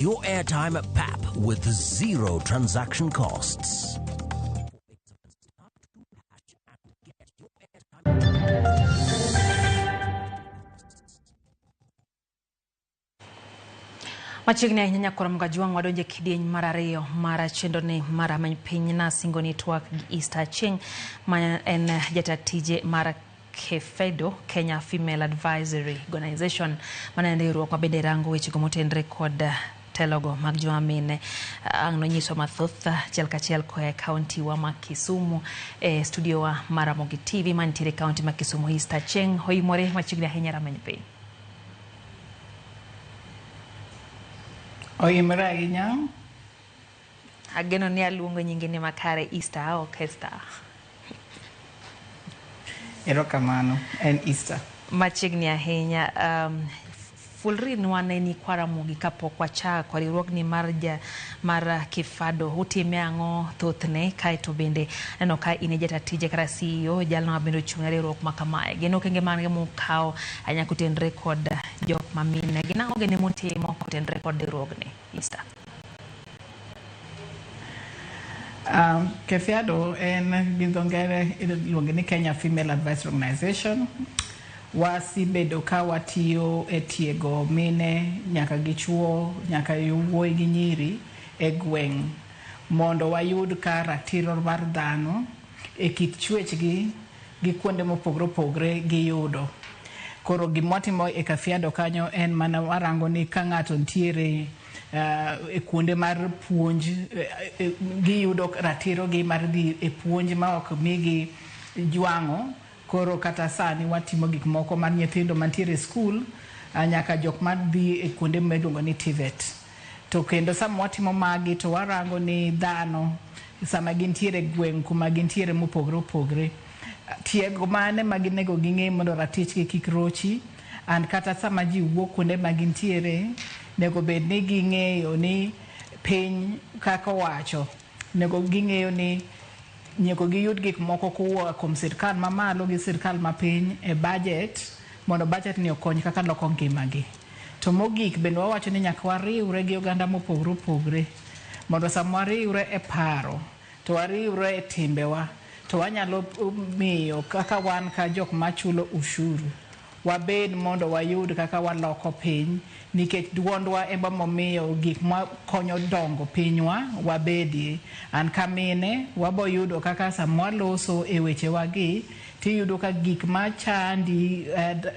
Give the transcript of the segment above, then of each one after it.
Your airtime at PAP with zero transaction costs. Machiegni ahinya nyakoro Mgajwang' wadonje kidieny mar ariyo mar chenroni mar Amany Piny nasingo ni twak gi Easter Achieng' ma en jata tije mar KEFEDO, Kenya Female Advisory Organization, mano en riwruok ma bende rango wechego motenre kod telogo mag joma mine. Ang' nonyiswa mathoth achiel kachiel koa e kaunti wa ma Kisumu e studio wa mar Ramogi TV mantiere e kaunti ma Kisumu. Easter Achieng' oimore machiegni ahinya Rameny Piny. Oimore ahinya. Ageno ni aluongo nyingi ni makare Easter ok Esther. Erokamano, en Easter. Machiegni ahinya. Fulrinwa ne ni kwa Ramogi kapok wachako riwruogni mar ja mar Kifado utime ang'o thothne kaeto bende aneno ka in e jata tije kata CEO jalno ma bende ochung' ne riwruok ma kamae. Gin okenge mage mukawo ahinya kotenre kod jok ma mine? Gin ang'o gini mutimo kotenre kod riwruogni Easter? Kefiado en gi dho ngere iluonge ni Kenya Female Advisory Organization. Wasebedo ka watiyo e tiego mine nyaka gi chuo nyaka yowuoyi gi nyiri e gweng' mondo wayud ka ratiro mar dhano e kit chwechgi gi kuonde mopogore opogore giyudo. Koro gima watimo e Kafiado kanyo en mana warango ni ka ng'ato nitiere e kuonde mar puonj giyudo ratiro gi mar dhi e puonj ma ok migi jwang'o. Koro kata sani watimo gik moko mar nyithindo mantiere e skul nyaka jok madhi e kuonde miluongo ni TVET. To kendo sama watimo magi to warango ni dhano sama gintiere e gweng' kuma gintiere mopogore opogore, tiego mane ma ginego ging'e mondo ratichgi kik rochi and kata sama ji wuok kuonde ma gintiere nego bed ni ging'eyo ni piny kaka owacho nego ging'eyo ni nyeko giyud gik moko kowuok kuom sirkal mamalo gi sirkal mapiny e budget mondo budget ni okony kaka loko ngimagi. To mogik bende wawacho ni nyaka wariwre gi oganda mopogore opogore mondo sama wariwre e paro to wariwre e timbewa to wanyalo miyo kaka wan ka jok machulo ushuru wabed mondo wayud kaka waloko piny nikech duondwa ema momiyo gik makonyo dongo pinywa wabedie. An ka mine waboyudo kaka sama waloso e wechewagi tiyudo ka gik machandi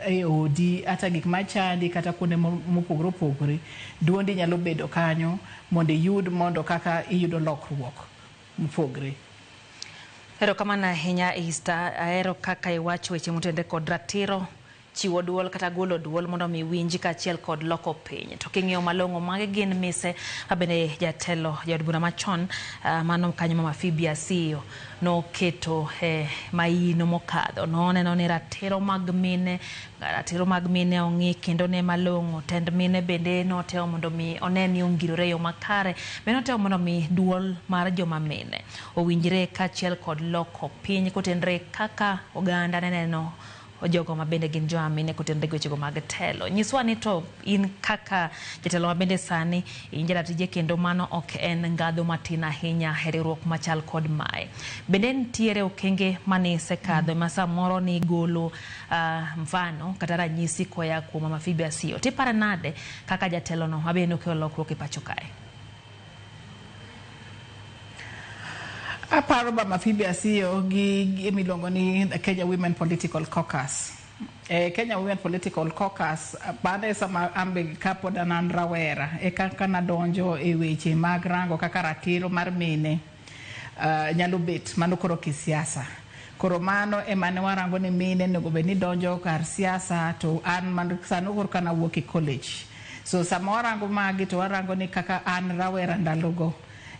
e odi ata gik machandi kata kuonde mopogore opogore duondi nyalo bedo kanyo mondo iyud mondo kaka iyudo lokruok mopogre. Erokamano ahinya Easter, ahero kaka iwacho weche motenre kod ratiro chiwo duol kata golo duol mondo mi winji kaachiel kod loko piny. To king'iyo malong'o magi gin mise ma bende jatelo jaod bura machon mano kanyo Mama Phoebe Asiyo noketo e maino mokadho. Noneno ni ratiro mag mine ong'i kendo ne malong'o. Tend mine bende notemo mondo mi one ni ongirore e yo makare. Bende notemo mondo mi duol mar joma mine owinjre kaachiel kod loko piny kotenre kaka oganda ne neno jogo ma bende gin joma mine kotenre gi wechego mag telo. Nyiswa ni to in kaka jatelo ma bende sani in jaratije kendo mano ok en ngadho matin ahinya e riwruok machal kod mae. Bende nitiere okenge mane isekadho ma samoro ni golo mfano kata ranyisi koya kuom Mama Phoebe Asiyo. Tiparo nade kaka jatelo no ma bende nokelo lokruok e pacho kae? Aparo Mama Phoebe Asiyo gi gimiluongo ni Kenya Women Political Caucus. Kenya Women Political Caucus bade sama ambe kapod an rawera e kaka nadonjo e weche mag rango kaka ratiro mar mine nyalo bet mano koro kisiasa. Koro mano ema ne warango ni mine onego bed ni donjo kar siasa to an man sano koro kana wuok e college. So sama warango magi to warango ni kaka an rawera ndalogo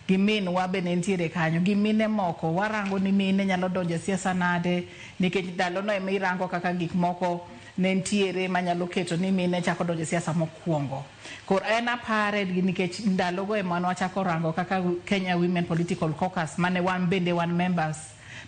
gi minwa be ne nitiere kanyo gi mine moko warango ni mine nyalo donjo e siasa nade nikech ndalono ema irango kaka gik moko ne nitiere manyalo keto ni mine chako donjo e siasa mokwongo. Koro en apare nikech ndalogo ema nwachako rango kaka Kenya Women Political Caucus mane wan bende wan members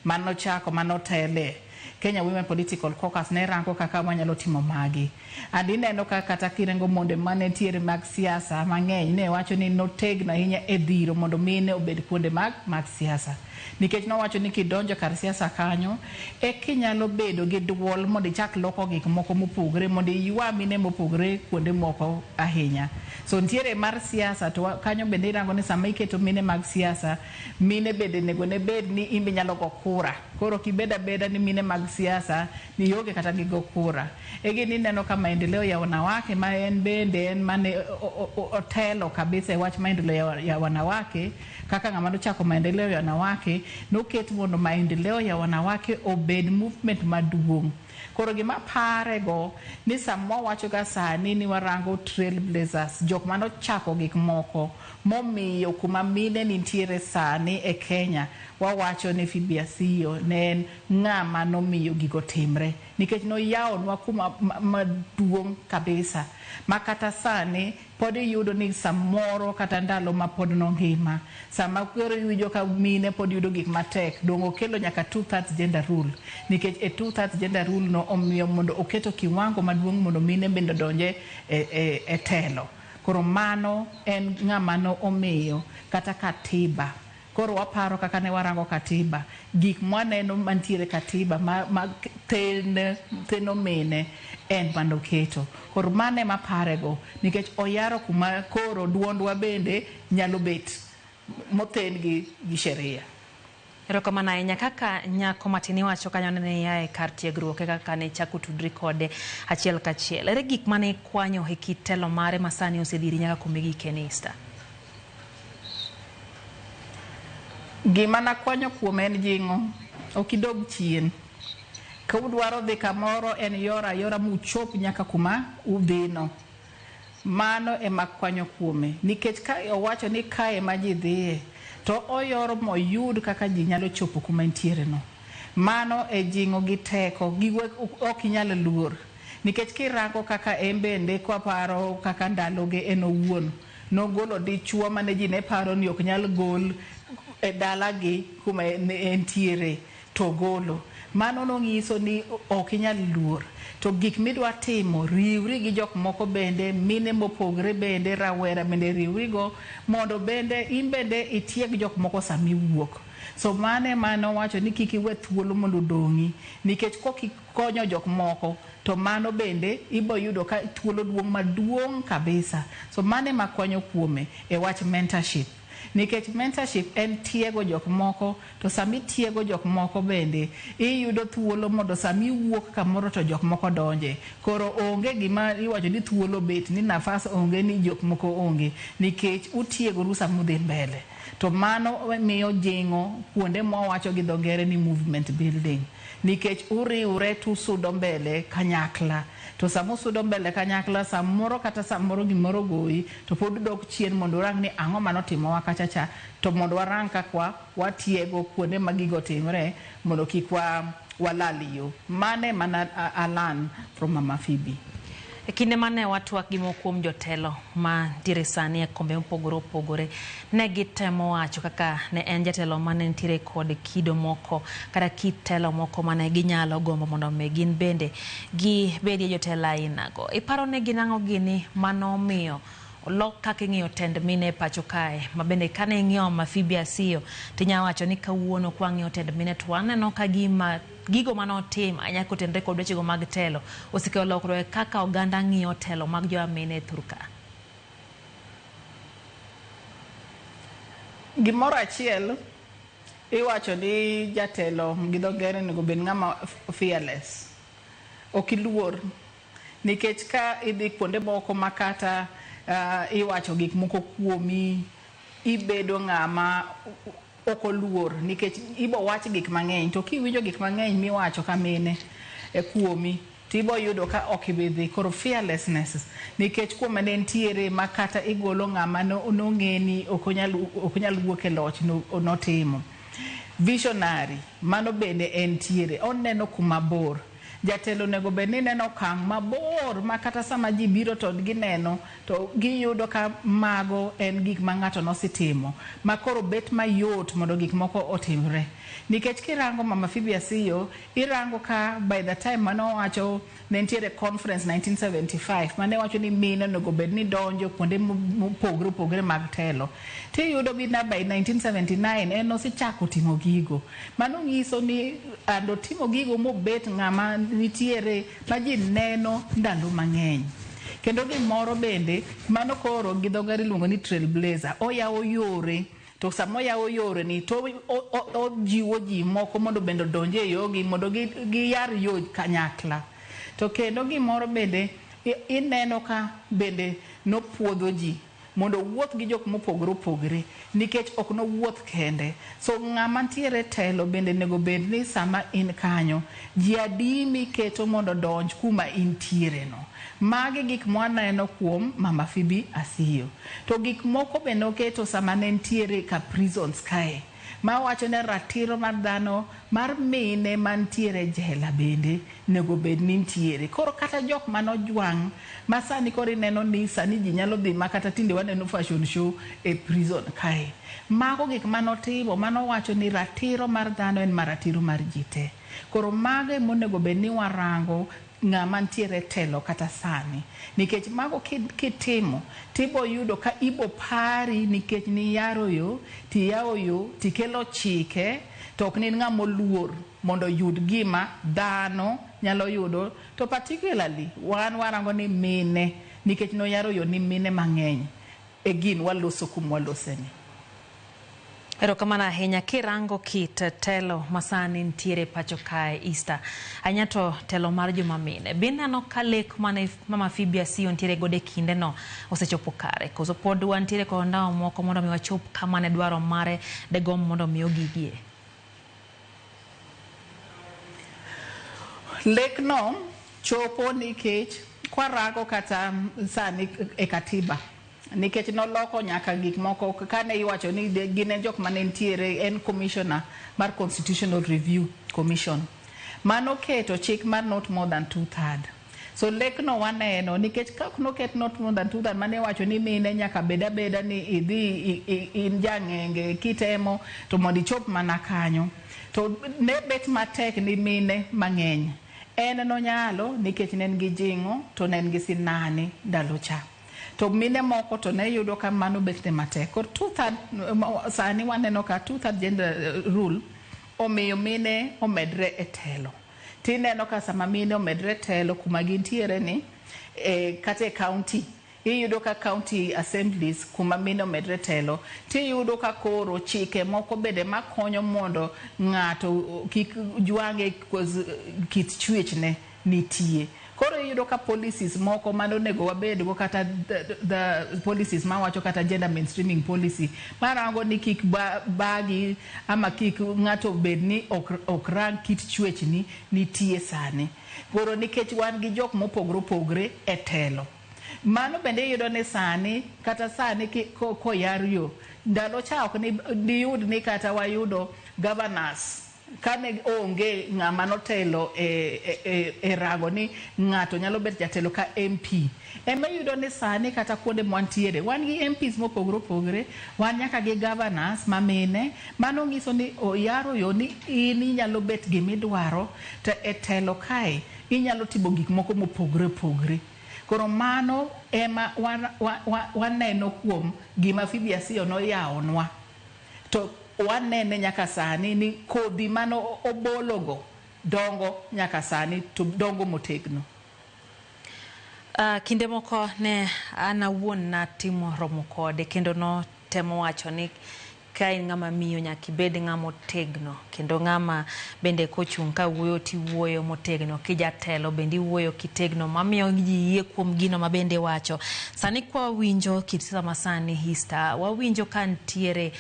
manochako manotele. Kenya Women Political Caucus ne rango kaka wanyalo timo magi. And ineno ka kata kirengo monde mane ntiere mag siasa mang'eny ne wacho ni notegno ahinya e dhiro mondo mine obed kuonde mag siasa. Nikech nowacho ni kidonjo kar siasa kanyo, eka inyalo bedo gi duol mondo ichak loko gik moko mopogre, mondo iywa mine mopogre kuonde moko ahinya. So ntiere mar siasa to kanyo bende irango ni sama iketo mine mag siasa, mine bende onego ne bed ni in be inyalo go kura. Koro kibed abeda ni mine mag siasa ni ionge kata gi go kura. E gini ineno ka Maendeleo ya Wanawake ma en bende en mane otelo kabisa e wach maendeleo ya wanawake, kaka ng'ama nochako Maendeleo ya Wanawake, noket mondo Maendeleo ya Wanawake obed movement maduong'. Koro gima parego ni sama wawacho ga sani ni warango trailblazers, jok manochako gik moko momiyo kuma mine nitiere sani e Kenya, wawacho ni Phoebe Asiyo ne en ng'ama nomiyo gigo timre, nikech noyawonwa kuma maduong' kabisa ma kata sani pod iyudo ni samoro kata ndalo ma pod nongima, sama koro iwinjo ka mine pod yudo gik matek, dong' okelo nyaka 2/3 gender rule, nikech e 2/3 gender rule no omiyo mondo oketo kiwango maduong' mondo mine bende odonje e telo. Koro mano en ng'ama no omiyo kata katiba. Koro waparo kaka ne warango katiba, gik mwaneno mantiere katiba ma theno mine en manoketo. Koro mano ema aparego, nikech oyaro kuma koro duondwa bende nyalo bet mothen gi sheria. Erokamano ahinya. Kaka nyako matin iwacho kanyo ne ia e kar tiegruok e kaka ne ichako tudri kode achiel kachiel. Ere gik mane ikwanyo e kit telo mare ma sani osedhiri nyaka kuma igike ni Esther? Gima nakwanyo kuome en jing'o. Ok idog chien. Ka udwaro dhi kamoro en yora ayora muchop nyaka kuma udhino. Mano ema kwanyo kuome. Nikech ka owacho ni kae ema ji dhiye, to oyoro moyud kaka ji nyalo chopo kuma entiere no. Mano e jing'o gi teko, gigo ok inyal luor. Nikech kirango kaka en bende kwaparo kaka ndaloge en owuon, nogolo dichuo mane ji ne paro ni ok nyal gol e dalagi kuma entiere, to golo. Mano nong'iso ni ok inyal luor. To gik midwa timo, riwri gi jok moko bende, mine mopogre bende, rawera bende riwrigo, mondo bende in bende itieg jok moko sama iwuok. So mano ema nowacho ni kik iwe thuolo mondo odong'i, nikech kokikonyo jok moko, to mano bende ibo yudo ka thuolo duong' maduong' kabisa. So mano ema konyo kuome e wach mentorship. Nikech mentorship en tiego jok moko, to sama itiego jok moko bende, iyudo thuolo mondo sama iwuok kamoro to jok moko donje. Koro onge gima iwacho ni thuolo bet, ni nafas onge, ni jok moko onge, nikech utiegoru sama udhi mbele. To mano miyo jing'o kuonde mwawacho gi dho ngere ni movement building. Nikech uriwre tusudo mbele kanyakla. To sama usudo mbele kanyakla, samoro kata samoro gimoro goyi, to pod udok chien mondo urang ni ang'o manotimowa kacha cha, to mondo warang kaka watiego kuonde ma gigo timre mondo kik walal yo. Mano ema a learn from Mama Phoebe. E kinde mane watwak gi moko kuom jotelo ma ntiere sani e kombe mopogore opogore, ne gitemo wacho kaka ne en jatelo mane nitiere kod kido moko kata kit telo moko mane ginyalo gombo mondo mi gin bende gibedie jotelo ainago. Iparo ni gin ang'o gini manomiyo olok kaka ing'iyo tend mine e pacho kae, ma bende kane ing'iyo Mama Phoebe Asiyo tinya wacho ni kawuono kwang'iyo tend mine to waneno ka gima gigo manotimo ahinya kotenore kod wechego mag telo osekelo lokruok kaka oganda ng'iyo telo mag joma mine e thur ka. Gimoro achiel iwacho ni jatelo gi dho ngere onego bed ng'ama fearless. Ok iluor, nikech ka idhi kuonde moko ma kata iwacho gik moko kuomi, ibedo ng'ama ok oluor, nikech ibo wach gik mang'eny. To kiwinjo gik mang'eny miwacho ka mine e kuomi, tibo yudo ka ok ibi dhi. Koro fearlessness, nikech kuoma ne nitiere ma kata igolo ng'ama nong'e ni ok onyal wuok e loch notimo. Visionary, mano bende entiere, oneno kuma bor. Jatelo onego bed ni neno okang' mabor ma kata sama ji biro to gineno to giyudo ka mago en gik ma ng'ato nosetimo ma koro bet mayot mondo gik moko otimre. Nikech kirango Mama Phoebe Asiyo, irango ka by the time manowacho ne nitiere conference 1975 mane wacho ni mine onego bed ni donjo kuonde mopogore opogore mag telo. Tiyudo bina by 1979 en osechako timo gigo. Mano nyiso ni and otimo gigo mobet ng'ama nitiere ma ji neno ndalo mang'eny. Kendo gimoro bende, mano koro gi dho ngere iluongo ni trailblazer, oyawo yore to sama oyawo yore ni to ojiwo ji moko mondo bende odonj e yogi mondo giyar yo kanyakla. To kendo gimoro bende ineno ka bende nopuodho ji mondo owuoth gi jok mopogore opogore nikech ok nowuoth kende. So ng'ama ntiere telo bende onego bed ni sama in kanyo, ji adi miketo mondo odonj kuma intiere no. Magi gik mwaneno kuom Mama Phoebe Asiyo. To gik moko be noketo sama ne ntiere ka prisons kae. Mawacho ni ratiro mar dhano mar mine mantiere jela bende onego bed ni ntiere. Koro kata jok manojwang' ma sani koro ineno ni sani ji nyalo dhi ma kata tinde waneno fashion show e prison kae. Mago gik manotimo manowacho ni ratiro mar dhano en maratiro mar ji te. Koro mago emonego bed ni warango ng'ama ntiere telo kata sani. Nikech mago kitimo, tibo yudo ka ibo pari nikech niyaro yo, tiyawo yo, tikelo chike, to ok ni in ng'ama oluor mondo oyud gima dhano nyalo yudo. To particularly, wan warango ni mine, nikech noyaro yo ni mine mang'eny e gin waloso kuma waloseni. Erokamano ahinya. Kirango kit telo masani nitiere pacho kae Easter, ahinya to telo mar joma mine, be ineno ka lek mane Mama Phoebe Asiyo nitiere godo e kindeno osechopo kare? Koso pod wantiere kod ndawa moko mondo mi wachop kama ne dwaro mare degomb mondo mi ogigie? Lekno chopo nikech kwarango kata sani e katiba, nikech noloko nyaka gik moko kane iwacho ni gin e jok mane nitiere en commissioner mar Constitutional Review Commission. Mano keto chik mar not more than 2/3. So lekno waneno nikech ka ok noket not more than 2/3 mane wacho ni mine nyaka bed abeda ni idhi in jang'enge kitemo to mondo ichop mana kanyo. To ne bet matek ni mine mang'eny. En nonyalo nikech ne en gi jing'o to ne en gi sinani ndalo cha. To mine moko to ne yudo ka mano bet ne matek. Koro 2/3 sani waneno ka 2/3 gender rule omiyo mine omedre e telo. Tineno ka sama mine omedre e telo kuma gintiere ni kata e county iyudo ka county assemblies kuma mine omedre telo tiyudo ka koro chike moko bende makonyo mondo ng'ato kik jwang'e kit chwechne nitie. Koro iyudo ka policies moko mane onego wabedgo kata the policies mawacho kata gender mainstreaming policy marango ni kik bagi ama kik ng'ato bed ni ok rang kit chwechni nitie sani. Koro nikech wan gi jok mopogore opogore e telo. Mano bende iyudo ni sani kata sani koyar yo ndalo cha ok diyud ni kata wayudo governors kane onge ng'ama notelo e rango ni ng'ato nyalo bet jatelo ka MP. Ema iyudo ni sani kata kuonde mwantiere wan gi MPs mopogore opogore, wan nyaka gi governors ma mine. Mano nyiso ni oyaro yo ni in inyalo bet gimidwaro to e telo kae inyalo timo gik moko mopogore opogore. Koro mano ema waneno kuom gima Phoebe Asiyo noyawonwa. To wanene nyaka sani ni kodhi mano obologo dongo nyaka sani to dongo motegno. Kinde moko ne an awuon natimo romo kode kendo notemo wacho ni ka in ng'ama miyo nyaka ibed ng'ama otegno kendo ng'ama bende kochung' ka wuoyo tiwuoyo motegno, kijatelo bende iwuoyo kitegno mamiyo ji yie kuom gino ma bende iwacho. Sani kwa wawinjo kit siasa masani Easter, wawinjo ka nitiere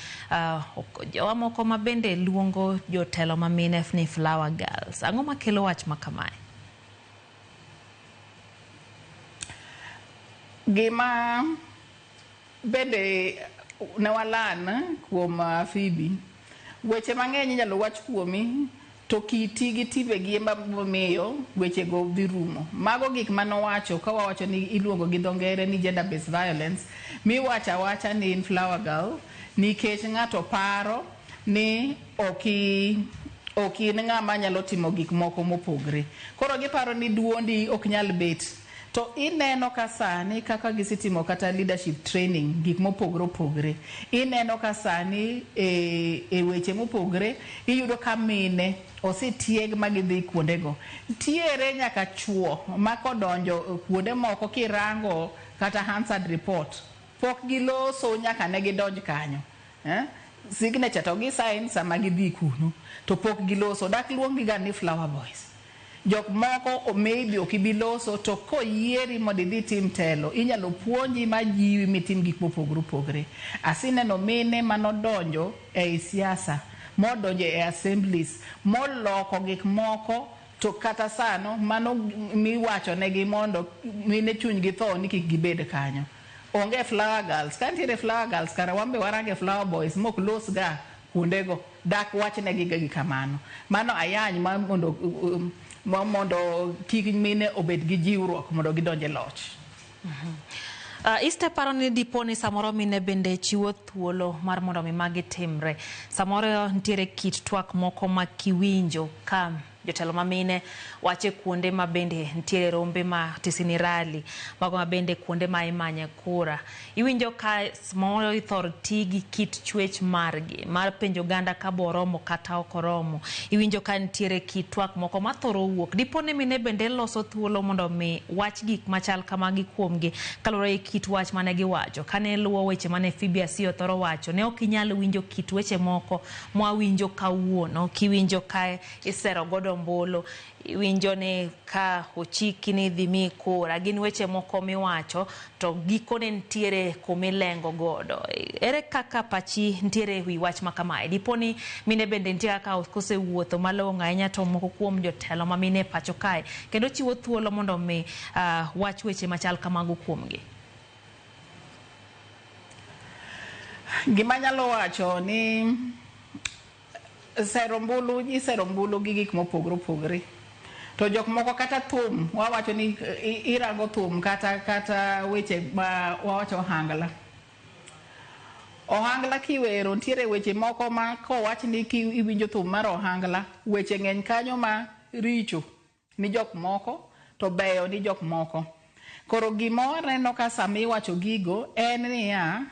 jowa moko ma bende luongo jotelo ma mine ni flower girls. Ang'o makelo wach ma kamae? Gima bende ne walan kuom Phoebe, weche mang'eny inyalo wach kuomi To kiti gi timbegi ema miyo wechego dhi rumo. Mago gik manowacho ka wawacho ni iluongo gi dho ngere ni gender based violence, miwacho awacha ni in flower girl nikech ng'ato paro ni ok in ng'ama nyalo timo gik moko mopogre. Koro giparo ni duondi ok nyal bet. To ineno ka sani kaka gisetimo kata leadership training, gik mopogore opogre. Ineno ka sani e weche mopogre iyudo ka mine osetieg ma gidhi kuondego. Ntiere nyaka chuo ma kodonjo kuonde moko kirango kata Hansard report, pok giloso nyaka ne gidonj kanyo. Signature to gi sign sama gidhi kuno, to pok giloso. Dak luong gi ga ni flower boys. Jok moko maybe ok ibi loso, to koyieri mondo idhi tim telo, inyalo puonji ma jiwi mitim gik mopogore opogore. Aseneno mine manodonjo ei siasa, modonjo e assemblies, moloko gik moko, to kata sano mano miwacho negi mondo mine chunygi tho ni kik gibed kanyo. Onge flower girls. Ka nitiere flower girls, kara wan be warange flower boys mok los ga kuondego. Dak wachnegi ga gi kamano. Mano ayany ma mondo kik mine obed gi jiwruok mondo gidonj e loch. Iste paro ni dipo ni samoro mine bende chiwo thuolo mar mondo mi magi timre. Samoro nitiere kit twak moko ma kiwinjo ka jotelo ma mine wache kuonde ma bende nitiere rombe ma tisini rally, mago ma bende kuonde ma imanye kura. Iwinjo ka samoro ithor ti gi kit chwech margi mar penjo oganda ka bo oromo kata ok oromo. Iwinjo ka nitiere kit twak moko mathoro wuok. Dipo ni mine bende loso thuolo mondo mi wach gik machal kamagi kuomgi kaluwore gi kit wach mane giwacho. Kane luwo weche mane Phoebe Asiyo thoro wacho, ne ok inyal winjo kit weche moko mwawinjo kawuono. Kiwinjo ka isero godo ombulu, iwinjo ni ka ochiki ni dhi mi kura, gin weche moko miwacho to gikone nitiere kumilengo godo. Ere kaka pachi nitiere ewi wach ma kamae? Dipo ni mine bende nitie kaka kosewuotho malong'o ahinya to moko kuom jotelo ma mine e pacho kae kendo chiwo thuolo mondo mi wach weche machal kamago kuomgi. Gima anyalo wacho ni sero ombulu, isero ombulu gi gik mopogore opogore. To jok moko kata thum, wawacho ni irango thum kata weche ma wawacho ohangla. Ohangla kiwero nitiere weche moko ma kowach ni iwinjo thum mar ohangla, weche ng'eny kanyo ma richo ni jok moko to beyo ni jok moko. Koro gima waneno ka sama iwacho gigo en niya,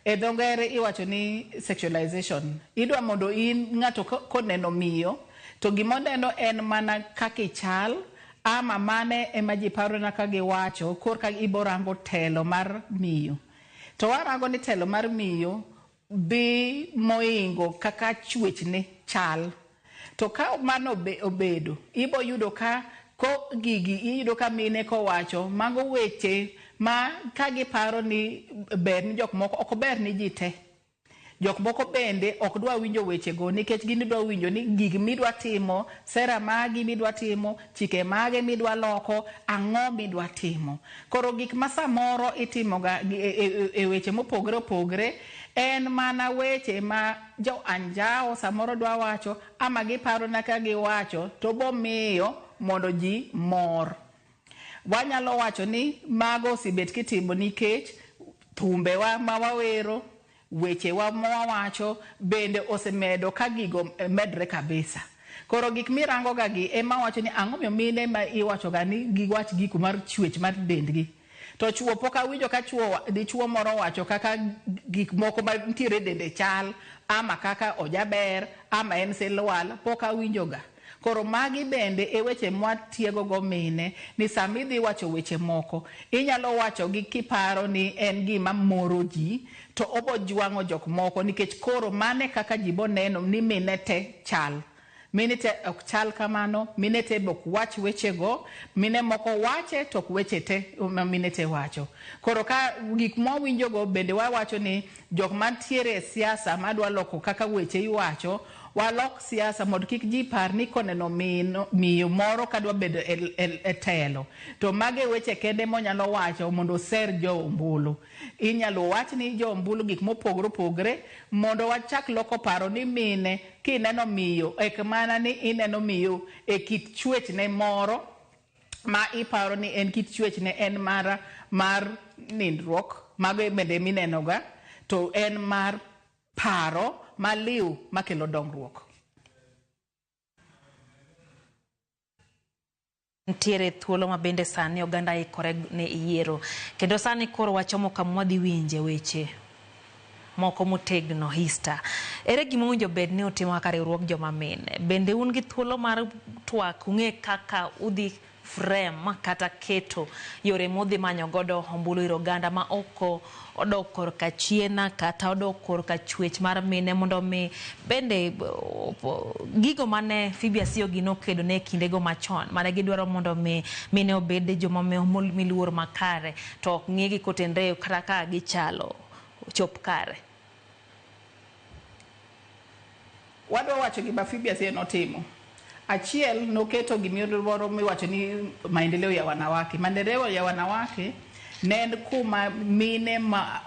e dho ngere iwacho ni sexualization. Idwa mondo in ng'ato koneno miyo, to gima oneno en mana kaka ichal, ama mane ema ji paro na ka giwacho, korka iborango telo mar miyo. To warango ni telo mar miyo dhi moingo kaka chwechne chal. To ka mano obedo, ibo yudo ka ko gigi iyudo ka mine kowacho mago weche ma ka giparo ni ber ni jok moko, ok ber ni ji te. Jok moko bende ok dwa winjo wechego nikech gin dwa winjo ni gik midwa timo, sera magi midwa timo, chike mage midwa loko, ang'o midwa timo. Koro gik ma samoro itimoga e weche mopogore opogore en mana weche ma jo anjawo samoro dwa wacho ama giparo na ka giwacho to bomiyo mondo ji mor. Wanyalo wacho ni mago osebet kitimo nikech thumbewa ma wawero, wechewa ma wawacho bende osemedo ka gigo medre kabisa. Koro gik mirango ga gi ema wacho ni ang'o miyo mine ma iwacho ga ni giwach giko mar chwech mar dendgi. To chuo pok awinjo ka chuo dichuo moro wacho kaka gik moko ma nitiere dende chal, ama kaka ojaber, ama en silwal, pok awinjo ga. Koro magi bende e weche mwatiego go mine ni sama idhi wacho weche moko, inyalo wacho gi kiparo ni en gima moro ji, to obo jwang'o jok moko nikech koro mane kaka ji boneno ni mine te chal. Mine te ok chal kamano, mine te be ok wach wechego, mine moko wache to ok weche te ma mine te wacho. Koro ka gik mwawinjogo bende wawacho ni jok mantiere e siasa madwa loko kaka weche iwacho, Walok siasa mondo kik ji par ni koneno miyo moro kadwa bedo e telo to mage weche kende monyalo wacho mondo oser jo ombulu. Inyalo wach ni jo ombulu gik mopogore opogore mondo wachak loko paro ni mine kineno miyo ek mana ni ineno miyo e kit chwechne moro ma iparo ni en kit chwechne en mara mar nindruok, mago bende minenoga, to en mar paro maliw makelo dongruok. Nitiere thuolo ma bende sani oganda ikore ne yiero kendo sani koro wachomo kama wadhi winje weche moko motegno. Hista, ere gima owinjo bed ni utimo kaka riwruog joma mine? Bende un gi thuolo mar twak ung'e kaka udhi frame kata keto yore modhi manyo godo ombulu ir oganda ma ok odok korka chien kata odok korka chwech mar mine, mondo mi bende gigo mane Phoebe Asiyo gi nokedo ne kindego machon mane gidwaro mondo mi mine obed joma miluor makare to ok ng'igi kotenre kata ka gichalo chop kare? Wadwa wacho gima Phoebe Asiyo notimo. Achiel, noketo gimoro miwacho ni maendeleo ya wanawake. Maendeleo ya wanawake ne en kuma mine ma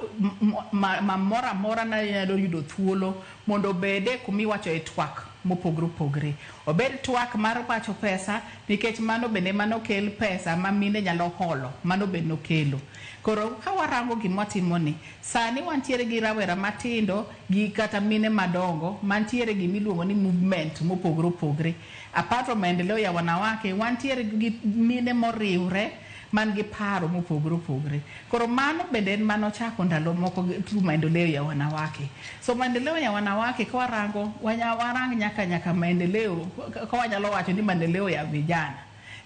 moro amora ne nyalo yudo thuolo mondo obede kumiwacho e twak mopogore opogore. Obed twak mar wacho pesa, nikech mano bende manokel pesa ma mine nyalo holo, mano be nokelo. Koro ka warango gima watimoni, sani wantiere gi rawera matindo gi kata mine madongo mantiere gimiluongo ni movement mopogore opogore. Apart from maendeleo ya wanawake, wantiere gi mine moriwre man gi paro mopogore opogore. Koro mano bende en manochako ndalo moko through maendeleo ya wanawake. So maendeleo ya wanawake ka warango, warang nyaka maendeleo, ka wanyalo wacho ni maendeleo ya vijana.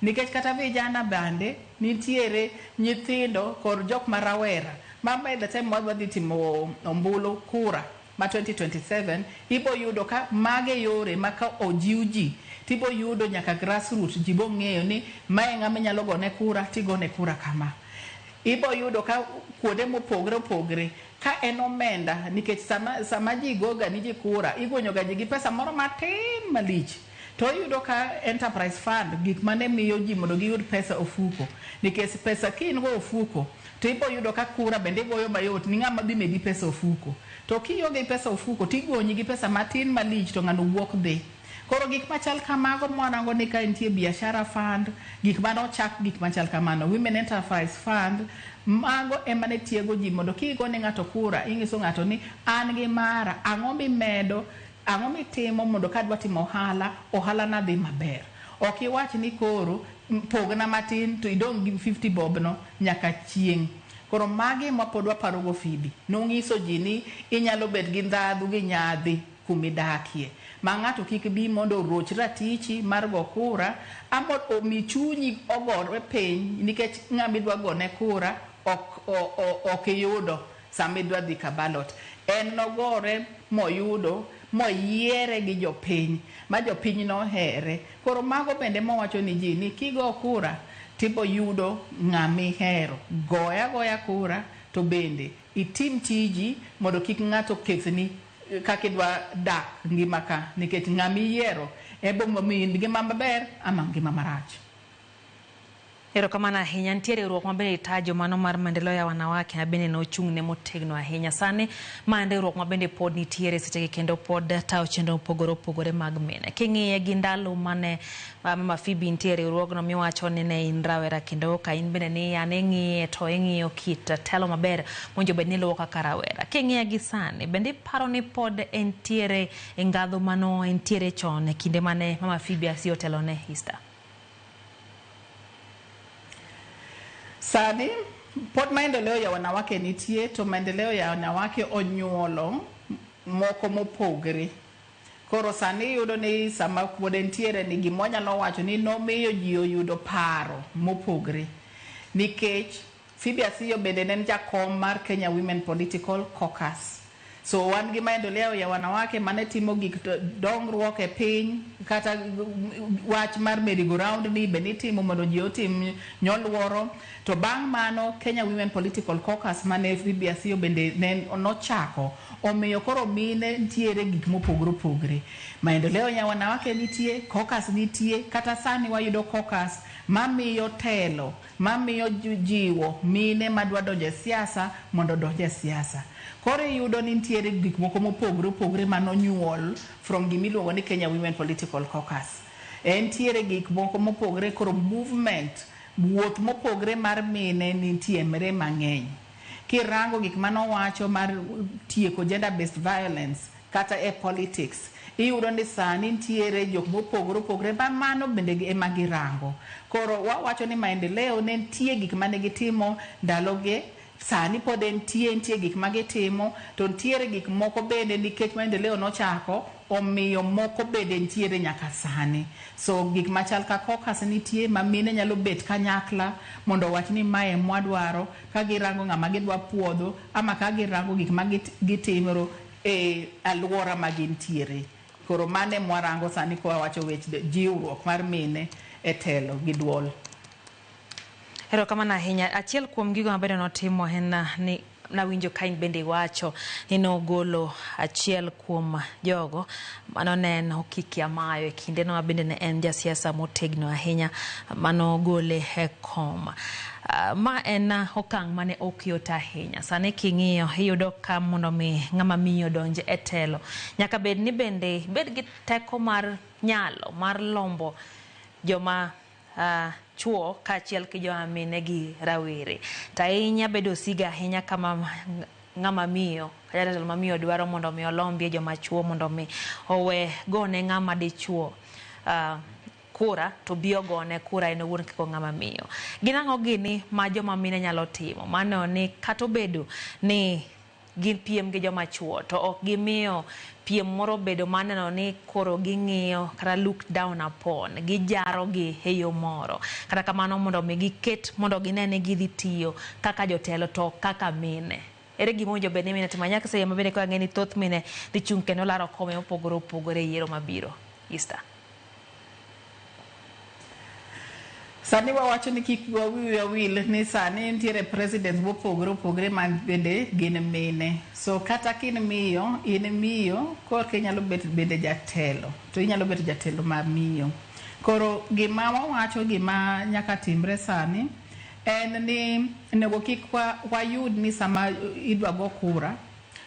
Nikech kata vijana bende nitiere nyithindo kod jok ma rawera ma by the time wadhi timo ombulu kura ma 2027, ibo yudo ka mage yore ma ka ojiw ji tibo yudo nyaka grassroots ji bo ng'eyo ni mae ng'ama inyalo gone kura tigone kura kama. Ibo yudo ka kuonde mopogore opogore ka en omenda, nikech sama ji goga ni ji kura igonyo ga ji gi pesa moro matin malich, to iyudo ka enterprise fund gik mane miyo ji mondo giyud pesa ofuko, nikech pesa ka in go ofuko to ibo yudo ka kura bende igoyo mayot ni ng'ama dhi medi pesa ofuko, to kionge pesa ofuko tigonyi gi pesa matin malich to ng'ano wuok dhi. Koro gik machal kamago mwarango ni ka nitie biashara fund, gik manochak gik machal kamano, women enterprise fund, mago ema ne tiego ji mondo kigone ng'ato kura ing'iso ng'ato ni an gi mara, ang'o mimedo, ang'o mitimo mondo kadwa timo ohala, ohala na dhi maber. Ok iwach ni koro pogna matin to idong' gi 50 bob no nyaka chieng'. Koro magi ma pod waparogo Phoebe. Nong'iso ji ni inyalo bet gi ndhadhu gi nyadhi kumidakie, ma ng'ato kik bi mondo oroch ratichi mar go kura ama omi chunyi ogore piny nikech ng'ama idwa gone kura ok iyudo sama idwa dhi ka ballot. En nogore moyudo moyiere gi jopiny ma jopiny nohere. Koro mago bende mowacho ni ji ni kigo kura tibo yudo ng'ama ihero. Goya goya kura to bende itim tiji mondo kik ng'ato kethni kaka idwa dak ngima ka, nikech ng'ama iyiero ebo miyi ngima maber ama ngima marach. Erokamano ahinya. Nitie riwruok ma bende itajo mano mar maendeleo ya wanawake ma bende nochung' ne motegno ahinya. Sani ma en riwruok ma bende pod nitiere sechegi kendo pod tayo chenro mopogore opogore mag mine. King'iye gi ndalo mane Mama Phoebe nitie riwruogno miwacho ni ne in rawera kendo ka in bende ni an ing'iye to ing'iyo kit telo maber mowinjo bed ni iluwo kaka rawera. King'iye gi sani bende iparo ni pod entiere e ngadho mano entiere chon e kinde mane Mama Phoebe Asiyo otelone Easter? Sani pod maendeleo ya wanawake nitie, to maendeleo ya wanawake onyuolo moko mopogre. Koro sani iyudo ni sama pod entiere ni gima wanyalo wacho ni nomiyo ji oyudo paro mopogre. Nikech Phoebe Asiyo bende ne en jakom mar Kenya Women Political Caucus. So wan gi Maendeleo ya Wanawake mane timo gik dongruok e piny, kata wach mar merry-go-round ni be nitimo mondo ji otim nyoluoro. To bang' mano Kenya Women Political Caucus mane Phoebe Asiyo bende ne nochako, omiyo koro mine ntiere gik mopogore opogore. Maendeleo ya Wanawake nitie, caucus nitie, kata sani wayudo caucus mamiyo telo, mamiyo jiwo mine madwa donjo e siasa mondo odonj e siasa. Koro iyudo ni nitiere gik moko mopogore opogore manonyuol from gimiluongo ni Kenya Women Political Caucus. Entiere gik moko mopogore, koro movement, wuoth mopogore mar mine nitiere mang'eny. Kirango gik manowacho mar tieko gender based violence kata e politics, iyudo ni sani nitiere jok mopogore opogore ma mano bende ema girango. Koro wawacho ni maendeleo ne nitie gik mane gitimo ndalogi, sani pod entie gik ma gitimo, to nitiere gik moko bende nikech maendeleo nochako, omiyo moko bende nitiere nyaka sani. So gik machal ka caucus nitie ma mine nyalo bet kanyakla mondo owach ni mae mwadwaro, ka girango ng'ama gidwa puodho ama ka girango gik ma gitimo e alwora ma gintiere. Koro mano ema warango sani ka wawacho weche jiwruok mar mine e telo gi duol. Erokamano ahinya. Achiel kuom gigo mabende notimo en ni nawinjo ka in bende iwacho ni nogolo achiel kuom jogo manone Okiki Amayo e kindeno ma bende ne en jasiasa motegno ahinya manogole e kom. Ma en okang' mane ok yot ahinya. Sani king'iyo iyudo ka mondo mi ng'ama miyo donj e telo nyaka bed ni bende bed gi teko mar nyalo mar lombo joma chuo kaachiel gi joma mine gi rawere. To ahinya bedo siga ahinya kama ng'ama miyo kata jatelo mamiyo dwaro mondo mi olombie joma chuo mondo mi owe gone ng'ama dichuo kura to bi ogone kura en owuon kaka ng'ama miyo. Gin ang'o gini ma joma mine nyalo timo mano ni kata obedo ni gin piem gi joma chuo to ok gimiyo piem moro bedo maneno ni koro ging'iyo kata look down upon, gijaro gi e yo moro. Kata kamano mondo mi giket mondo gine ni gidhi tiyo kaka jotelo to kaka mine. Ere gima owinjo bed ni mine timo? Nyaka seche ma bende koro ang'e ni thoth mine dhi chung' kendo laro kombe mopogore opogore e yiero mabiro. Easter. Sani wawacho ni kik wiwa wil ni sani nitiere presidents mopogore opogore ma bende gin mine. So kata ka in miyo, in miyo korka inyalo bet bende jatelo, to inyalo bet jatelo ma miyo. Koro gima wawacho gima nyaka timre sani en ni onego kik wayud ni sama idwa go kura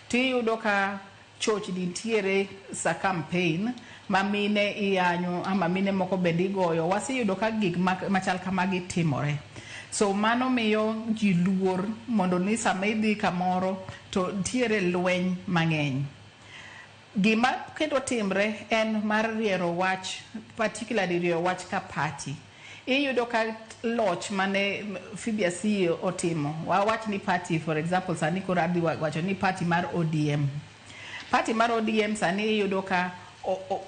tiyudo ka chochni nitiere sa campaign ma mine iyanyo ama mine moko bende igoyo. Waseyudo ka gik machal kamagi timore. So mano miyo ji luor mondo ni sama idhi kamoro to nitiere lweny mang'eny. Gima kendo timre en mar riero wach, particularly riero wach ka party. Iyudo ka loch mane Phoebe Asiyo otimo, wawach ni party for example sani koro adhi wacho ni party mar ODM. Party mar ODM sani iyudo ka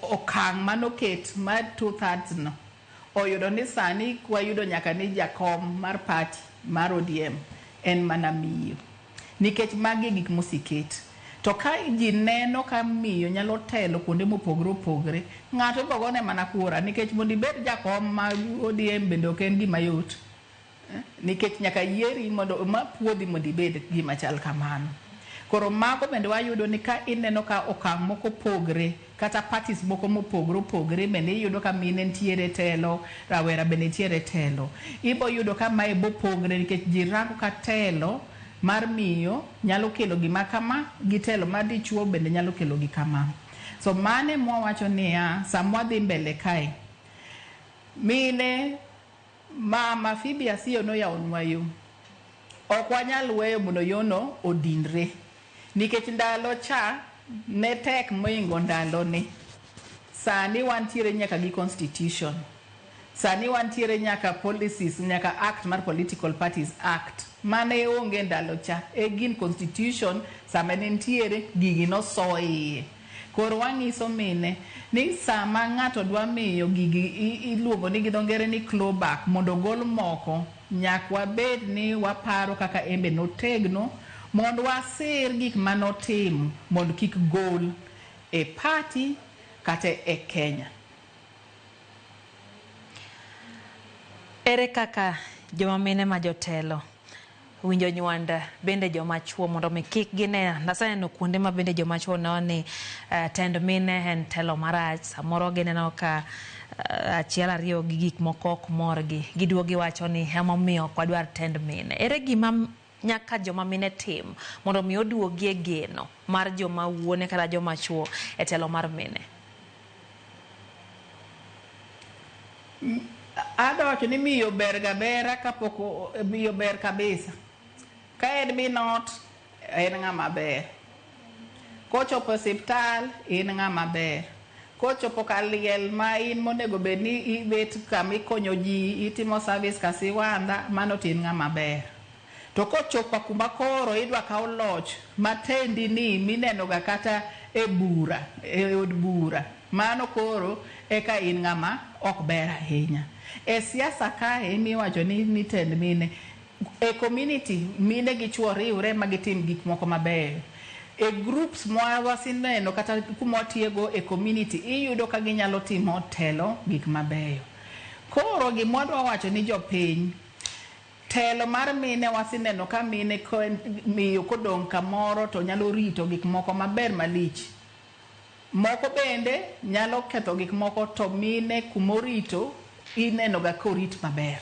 okang' manoket mar 2/3 no oyudo ni sani wayudo nyaka ni jakom mar party mar ODM en mana miyo. Nikech magi e gik moseket. To ka ji neno ka miyo nyalo telo kuonde mopogore opogore, ng'ato ibiro gone mana kura nikech mondo ibed jakom mar ODM bende ok en gima yot. Nikech nyaka yieri mondo ma puodhi mondo ibed gima chal kamano. Koro mago bende wayudo ni ka ineno ka okang' moko pogre, kata parties moko mopogore opogore bende iyudo ka mine nitiere telo, rawera bende nitiere telo. Ibo yudo ka mae bopogre nikech ji rango ka telo mar miyo nyalo kelo gima kama, gi telo mar dichuo bende nyalo kelo gi kama. So mane mwawacho niya, sama wadhi mbele kae, mine mama Phoebe Asiyo noyawonwa yo. Ok wanyal weyo mondo yono odinre. Nikech ndalo cha ne tek moingo ndalo ni. Sani wantiere nyaka gi constitution. Sani wantiere nyaka policies, nyaka act mar Political Parties Act. Mane onge ndalo cha. E gin constitution sama ne nitiere gigi noso iye. Koro wang'iso mine ni sama ng'ato dwa miyo gigi iluongo ni gi dho ngere ni clawback mondo ogol moko, nyaka wabed ni waparo kaka embe notegno, Mondo wasir gik manotimo mondo kik gol e party kata e Kenya. Ere kaka joma mine ma jotelo winjo nywand bende joma chuo mondo mi kik gine naseneno kuonde ma bende joma chuo neno ni tend mine en telo marach samoro gineno ka achiel ariyo gi gik moko ok morgi giduogo giwacho ni emomiyo ok wadwar tend mine. Ere gima nyaka joma mine tim mondo mi oduogie geno mar joma wuone kata joma chuo e telo mar mine? Adwa wacho ni miyo ber ga bera kapok miyo ber kabisa. Ka en min ot, en ng'ama ber. Kochopo osiptal, in ng'ama ber. Kochopo kar liel ma in monego bed ni ibet kama ikonyo ji, itimo service ka siwandha, mano to in ng'ama ber. To kochopo kuma koro idwa kaw loch matendi ni mineno ga kata e bura, e od bura, mano koro eka in ng'ama ok ber ahinya. E siasa kae miwacho ni tend mine, e community mine gi chuo riwre ma gitim gik moko mabeyo. E groups ma waseneno kata kuma watiyogo e community iyudo ka ginyalo timo telo gik mabeyo. Koro gima wadwa wacho ni jopiny, telo mar mine waseneno ka mine miyo kodong' kamoro to nyalo rito gik moko maber malich. Moko bende nyalo ketho gik moko to mine kumorito ineno ga korit maber.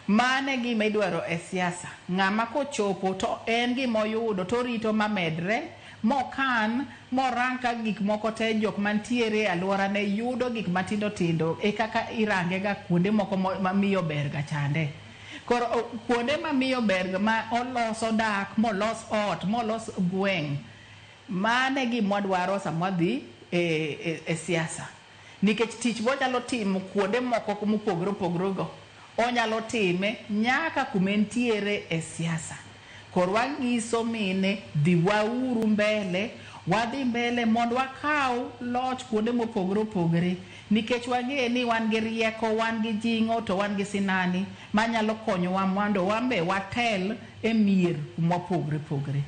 Mane gima idwaro e siasa. Ng'ama kochopo to en gima oyudo to orito mamedre, mokan, morang ka gik moko te jok mantiere e alworane yudo gik matindo tindo e kaka irange ga kuonde moko ma miyo ber ga chande. Koro kuonde ma miyo ber ma oloso dak, molos ot, molos gweng', mane gima wadwaro sama wadhi e siasa. Nikech tich mwanyalo timo kuonde moko mopogore opogore go, onyalo time nyaka kuma entiere e siasa. Koro wanyiso mine, dhi wauru mbele, wadhi mbele mondo wakaw loch kuonde mopogore opogore. Nikech wang'e ni wan gi rieko, wan gi jing'o, to wan gi sinani manyalo konyowa mondo wan be watel e mier mopogore opogore.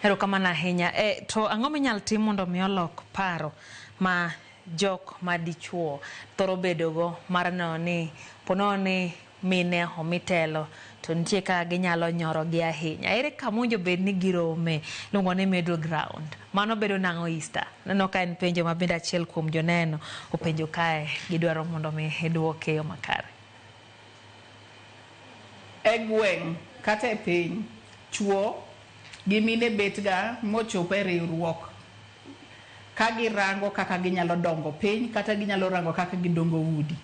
Erokamano ahinya. To ang'o minyalo tim mondo mi olok paro ma jok madichuo thoro bedogo mar neno ni ponono ni mine omi telo to nitie kaka ginyalo nyorogi ahinya. Ere kama owinjo bed ni girome iluongo ni middle ground. Mano bedo nang'o Easter? Aneno ka en penjo ma bende achiel kuom joneno openjo kae gidwaro mondo mi iduoke e yo makare. E gweng' kata e piny, chuo gi mine bet ga mochop e riwruok ka girango kaka ginyalo dongo piny kata ginyalo rango kaka gidongo udi.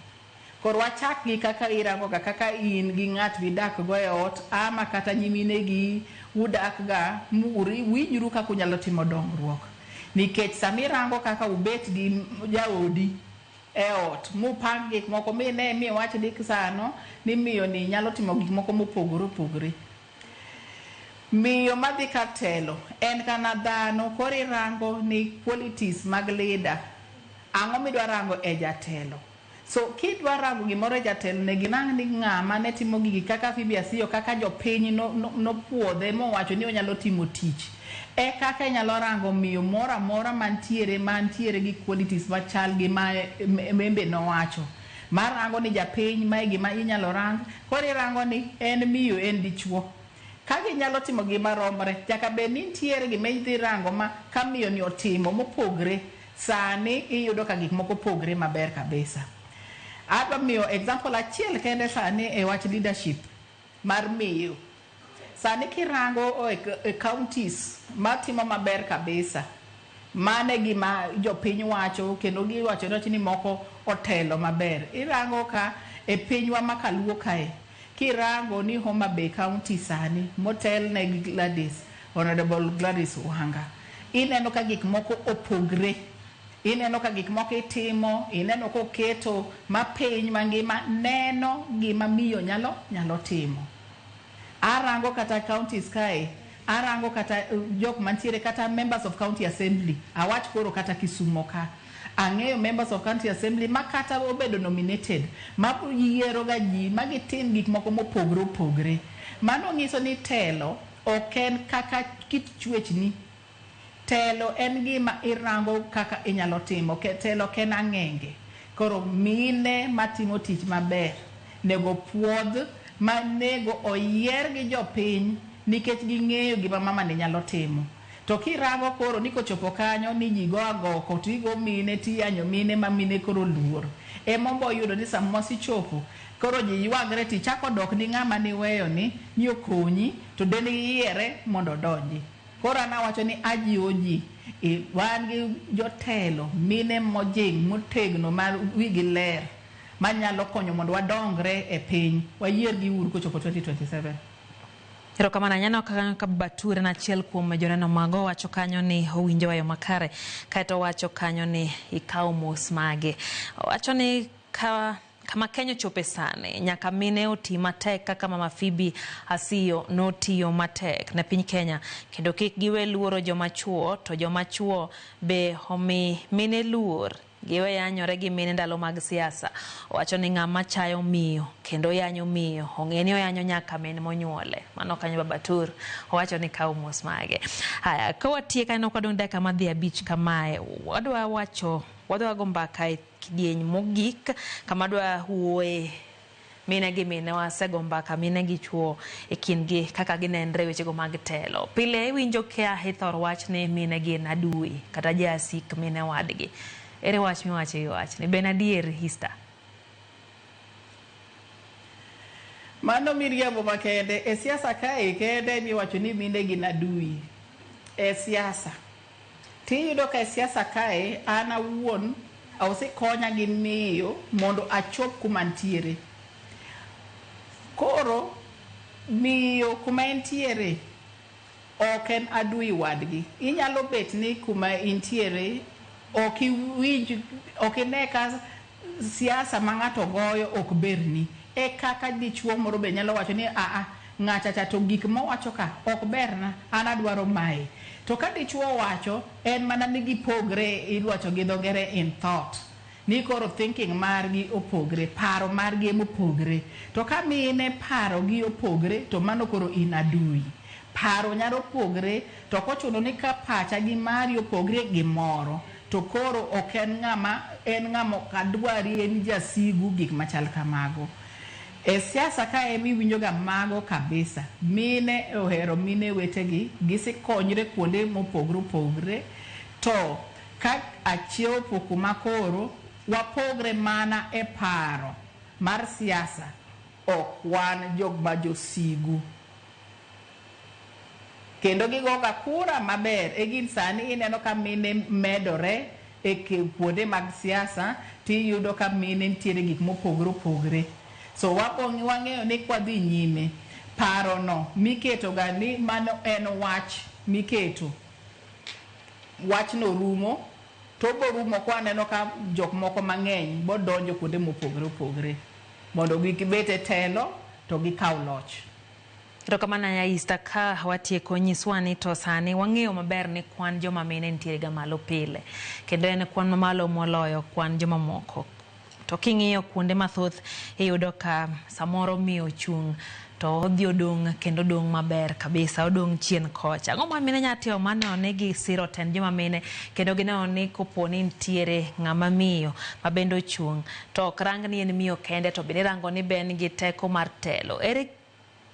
Koro wachak gi kaka irango ga kaka in gi ng'at midak go e ot ama kata nyimine gi udak ga winjru kaka unyalo timo dongruok. Nikech sama irango kaka ubet gi jaodi e ot mupang gik moko mine miwach ni sano ni miyo ni nyalo timo gik moko mopogore opogore. Miyo madhi kar telo en kana dhano, koro irango ni qualities mag leader. Ang'o midwa rango e jatelo? So kidwa rango gimoro e jatelo, onego irang ni ng'ama ne timo gigi kaka Phoebe Asiyo, kaka jopiny nopuodhe mowacho ni onyalo timo tich. E kaka inyalo rango miyo moro amora mantiere gi qualities machal gi ma Membe nowacho. Mar rango ni japiny mae gima inyalo rang, koro irango ni en miyo en dichuo. Ka ginyalo timo gima romre, nyaka bed ni nitiere gima idhi rango ma ka miyo ni otimo mopogre, sani iyudo ka gik moko pogre maber kabisa. Adwa miyo example achiel kende sani e wach leadership mar miyo. Sani kirango e counties matimo maber kabisa, mane gima jopiny wacho kendo giwacho ni moko otelo maber. Irango ka e pinywa ma kaluo kae, kirango ni Homa Bay County sani motelne gi Gladys, Honorable Gladys Wanga, ineno ka gik moko opogre. Ineno ka gik moko itimo, ineno koketo ma piny mangima neno gima miyo nyalo timo. Arango kata counties kae, arango kata jok mantiere kata members of county assembly, awach koro kata Kisumo ka. Ang'eyo members of county assembly ma kata obedo nominated, ma yiero ga ji, ma gitim gik moko mopogre opogre. Mano nyiso ni telo ok en kaka kit chwechni. Telo en gima irango kaka inyalo timo. Telo ok en ang'enge. Koro mine matimo tich maber nego puodh, manego oyier gi jopiny nikech ging'eyo gima mama ni nyalo timo. To kirango koro ni kochopo kanyo ni ji go agoko to igo mine tiyanyo mine ma mine koro luor. Ema yudo ni sama wasichopo koro ji ywagre tichako dok ni ng'ama niweyo ni okonyi to dend yiere mondo odonji. Koro an awacho ni ajiwo ji, wan gi jotelo mine mojing' motegno ma wigi ler manyalo konyo mondo wadongre e piny. Wayier gi uru kochopo 2027. Erokamano ahinya. Ka Bature en achiel kuom joneno mago wacho kanyo ni owinjo wayo makare, kaeto owacho kanyo ni ikawo mos mage. Owacho ni ka kama Kenya ochope sani nyaka mine oti matek kaka Mama Phoebe Asiyo notiyo matek ne piny Kenya, kendo kik giwe luoro joma chuo, to joma chuo be omi mine luor, giwe yanyore gi mine ndalo mag siasa. Owacho ni ng'ama chayo miyo kendo yanyo miyo ong'e ni oyanyo nyaka min monyuole. Mano kanyo Baba Tur owacho ni kawo mos mage. Haya, ka watieko, aneno ka wadong' dakika madhi 5 kamae, wadwa wacho, wadwa go mbaka e kidieny mogik kama dwa wuoye mine gi mine. Wasego mbaka mine gi chuo e kindgi kaka ginenre wechego mag telo. Pile iwinjo ka ithor wach ni mine gin adui kata jasik mine wadgi. Ere wach miwacho e wachni? Be en adier, Easter? Mano miriambo makende. E siasa kae kende miwacho ni mine gin adui. E siasa. Tiyudo ka e siasa kae an awuon osekonya gi miyo mondo achop kuma ntiere. Koro miyo kuma entiere ok en adui wadgi. Inyalo bet ni kuma intiere ok iwinj, ok ine ka siasa ma ng'ato goyo ok berni. E kaka dichuo moro be nyalo wacho ni aa ng'acha cha to gik mowacho ka ok berna, an adwaro mae. To ka dichuo wacho en mana ni gipogre, iwacho gi dho ngere in thought. Ni koro thinking margi opogre, paro margi emopogre. To ka mine paro gi opogre to mano koro in adui. Paro nyalo pogre to ok ochuno ni ka pacha gi mari opogre gimoro to koro ok en ng'ama, en ng'ama ok adwari, en jasigu, gik machal kamago. E siasa kae emiwinjo ga mago kabisa. Mine ohero mine wetegi, gisekonyre kuonde mopogre opogre, to ka achopo kuma koro wapogre mana e paro mar siasa, ok wan jok ma josigu. Kendo gigoga kura maber. E gin sani ineno ka mine medore e kuonde mag siasa, tiyudo ka mine nitiere gik mopogre opogre. So wang'eyo ni kwadhi nyime, parono miketo ga ni mano en wach miketo. Wachno rumo, to borumo kwaneno ka jok moko mang'eny bodonjo kuonde mopogre opogre mondo gibet e telo to gikaw loch. Erokamano ahinya Easter. Ka watieko, nyiswa ni to sani wang'eyo maber ni kwan joma mine nitiere ga malo pile, kendo en kwan mamalo moloyo kwan joma moko. To king'iyo kuonde mathoth iyudo ka samoro miyo chung' to odhi odong' kendo odong' maber kabisa, odong' chien kocha. Ang'o ma mine nyalo timo mar neno ni gisiro tend joma mine kendo gineno ni kopo ni nitiere ng'ama miyo ma bende ochung' to ok rang ni en miyo kende, to bende irango ni be en gi teko mar telo. Ere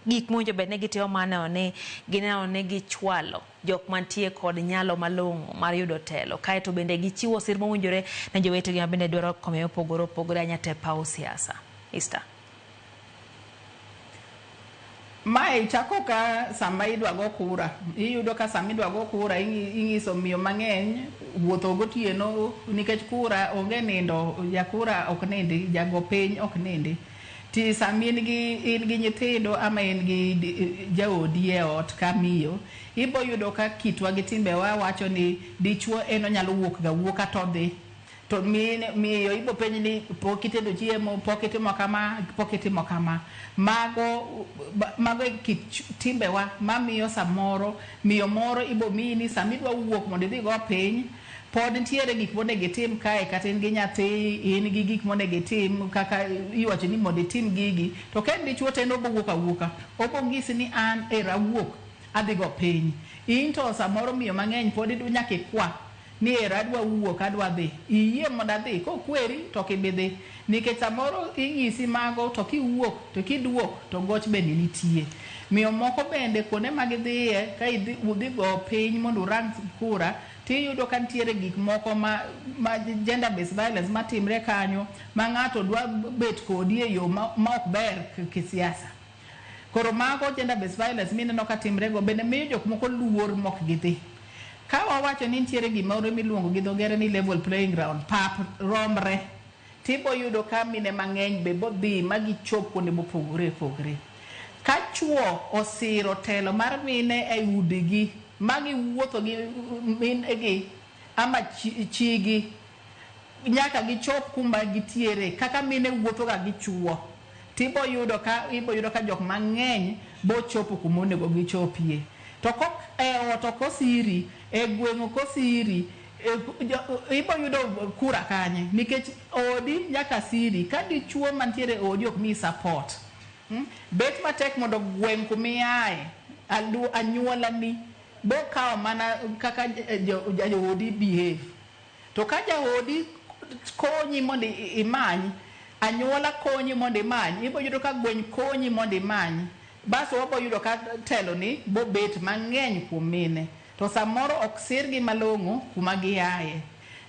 gik mowinjo bed ni gitimo mar neno ni gineno ni gichwalo jok mantie kod nyalo malong'o mar yudo telo, kaeto bende gichiwo sir mowinjore ne jowetegi ma bende dwaro kombe mopogore opogore ahinya te paw siasa? Easter. Mae chako ka sama idwa go kura. Iyudo ka sama idwa go kura ing'iso miyo mang'eny wuotho gotieno nikech kura onge nindo, jakura ok nindi, jago piny ok nindi. Ti sama in gi nyithindo ama in gi jaodi e ot ka miyo, ibo yudo ka kitwa gi timbewa wacho ni dichuo en onyalo wuok ga wuoka to odhi. To mine, miyo ibo penj ni pok itedo chiemo, pok itimo kama, pok itimo kama. Mago, mago e kit timbewa mamiyo samoro miyo moro ibo miyi ni sama idwa wuok mondo idhi go piny, pod nitiere gik monego itim kae kata in gi nyathi, in gi gik monego itim kaka iwacho ni mondo itim gigi. To ka en dichuo to en obo wuok awuoka. Obo ng'isi ni an ero awuok adhi go piny. In to samoro miyo mang'eny pod nyaka ikwa ni ero adwa wuok adwa dhi. Iyie mondo adhi, kokweri to ok ibi dhi. Nikech samoro ing'isi mago to kiwuok to kiduok to goch bende nitie. Miyo moko bende kuonde ma gidhiye ka idhi udhi go piny mondo urang kura tiyudo ka nitiere gik moko ma gender based violence matimre kanyo ma ng'ato dwa bet kodi e yo ma ok ber kisiasa. Koro mago gender based violence mineno ka timre go bende miyo jok moko luor mok gidhi. Ka wawacho ni nitiere gimoro miluongo gi dho ngere ni level playing ground, pap romre, tibo yudo ka mine mang'eny be bodhi ma gichop kuonde mopogore opogore. Ka chuo osiro telo mar mine e udigi ma giwuotho gi minegi ama chigi nyaka gichop kuma gitiere kaka mine wuotho ga gi chuo, tibo yudo ka ibo yudo ka jok mang'eny bochopo kuma onego gichopie. To kok e ot ok osiri, e gweng' ok osiri, ibo yudo kura kanye? Nikech odi nyaka siri. Ka dichuo mantiere e odi ok miyi support. Bet matek mondo gweng' kumiaye, anyuolani bokawo mana kaka jaodi behave. To ka jaodi konyi mondo imany, anyuola konyi mondo imany, ibo yudo ka gweng' konyi mondo imany. Bas wabo yudo ka telo ni bobet mang'eny kuom mine. To samoro ok sirgi malong'o kuma giaye.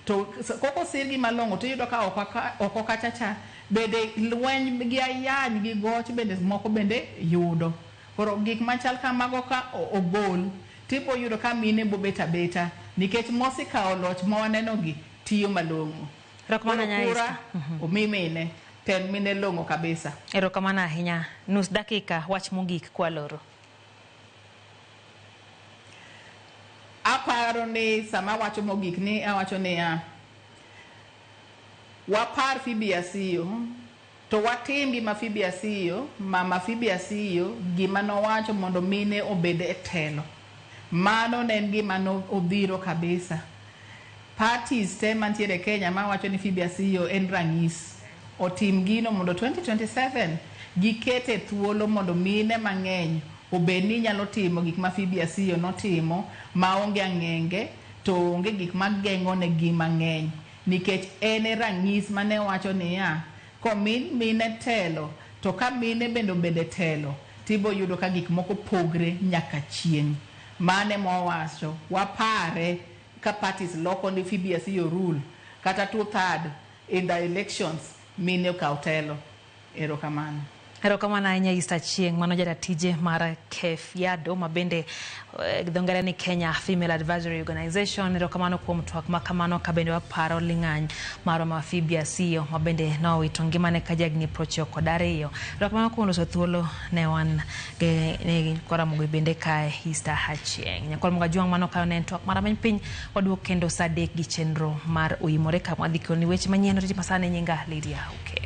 To kok osirgi malong'o tiyudo ka oko kacha cha bende lweny gi ayany gi goch bende moko bende yudo. Koro gik machal kamago ka ogol tibo yudo ka mine bobet abeta nikech mosekawo loch ma waneno gi tiyo malong'o. Erokamano Koro ahinya, kura Esther. omi mine, tend mine long'o kabisa. Erokamano ahinya. Nus dakika, wach mogik kwaloro. Aparo ni sama awacho mogik ni awacho niya, wapar Phoebe Asiyo to watim gima Phoebe Asiyo, mama Phoebe Asiyo, gima nowacho mondo mine obed e telo. Mano ne en gima nodhiro kabisa. Parties te mantiere Kenya mawacho ni Phoebe Asiyo en ranyis, otim gino mondo 2027 gikete thuolo mondo mine mang'eny obed ni nyalo timo gik ma Phoebe Asiyo notimo maonge ang'enge to onge gik mageng'o negi mang'eny. Nikech en e ranyis mane wacho niya, komi mine telo to ka mine bende obedo e telo tibo yudo ka gik moko pogre nyaka chieng'. Mane mowacho, wapare ka parties loko ni Phoebe Asiyo rule kata 2/3 in the elections mine okaw telo. Erokamano. Erokamano ahinya Esther Achieng', mano jaratije mar KEFIADO ma bende dho ngere ni Kenya Female Advisory Organization. Erokamano kuom twak ma kamano ka bende waparo ling'any marwa ma Phoebe Asiyo ma bende nowito ngimane ka jahigni 92. Erokamano kuom loso thuolo ne wan ne Ramogi bende kae Esther Achieng'. Nyakwar Ramogi Ajwang' mano kayo ne en twak mar rameny piny. Waduok kendo saa 3 gi chenro mar Oimore kama wadhi keloni weche manyien. Oriti masani nyinga Lydia Okello.